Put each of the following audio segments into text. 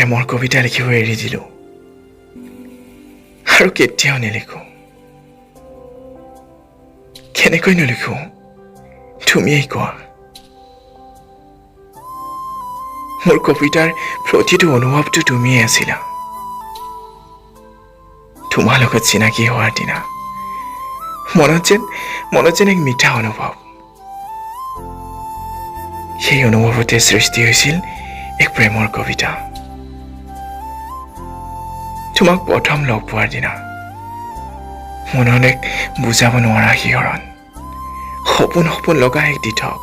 প্ৰেমৰ কবিতা লিখিব এৰি দিলোঁ আৰু কেতিয়াও নিলিখোঁ। কেনেকৈ নিলিখোঁ তুমিয়েই কোৱা। মোৰ কবিতাৰ প্ৰতিটো অনুভৱটো তুমিয়েই আছিলা। তোমাৰ লগত চিনাকি হোৱাৰ দিনা মনত যেন এক মিঠা অনুভৱ। সেই অনুভৱতে সৃষ্টি হৈছিল এক প্ৰেমৰ কবিতা। তোমাক প্ৰথম লগ পোৱাৰ দিনা মনত এক বুজাব নোৱাৰা শিহৰণ, সপোন সপোন লগা এক দিঠক,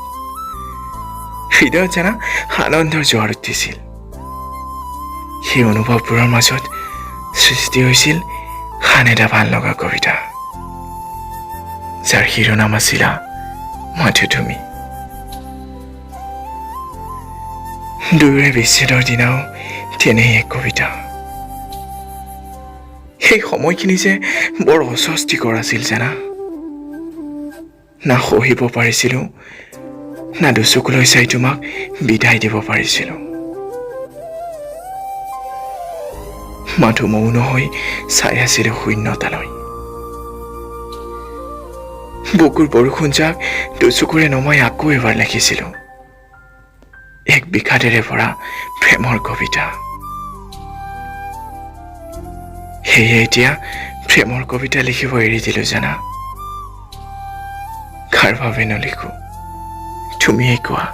হৃদয়ত জানা আনন্দৰ জোৱাৰ উঠিছিল। সেই অনুভৱবোৰৰ মাজত সৃষ্টি হৈছিল আন এটা ভাল লগা কবিতা, যাৰ শিৰোনাম আছিলা মাথো তুমি। দুয়োৰে বিচ্ছেদৰ দিনাও তেনেই এক কবিতা। সেই সময়খিনি যে বৰ অস্বস্তিকৰ আছিল জানা। না সহিব পাৰিছিলোঁ, না দুচকুলৈ চাই তোমাক বিদায় দিব পাৰিছিলোঁ। মাথো মৌন হৈ চাই আছিলোঁ শূন্যতালৈ। বুকুৰ বৰষুণ যাক দুচকুৰে নমাই আকৌ এবাৰ লিখিছিলোঁ এক বিষাদেৰে ভৰা প্ৰেমৰ কবিতা। সেয়ে এতিয়া প্ৰেমৰ কবিতা লিখিব এৰি দিলোঁ জানা। কাৰ বাবে নলিখোঁ তুমিয়েই কোৱা।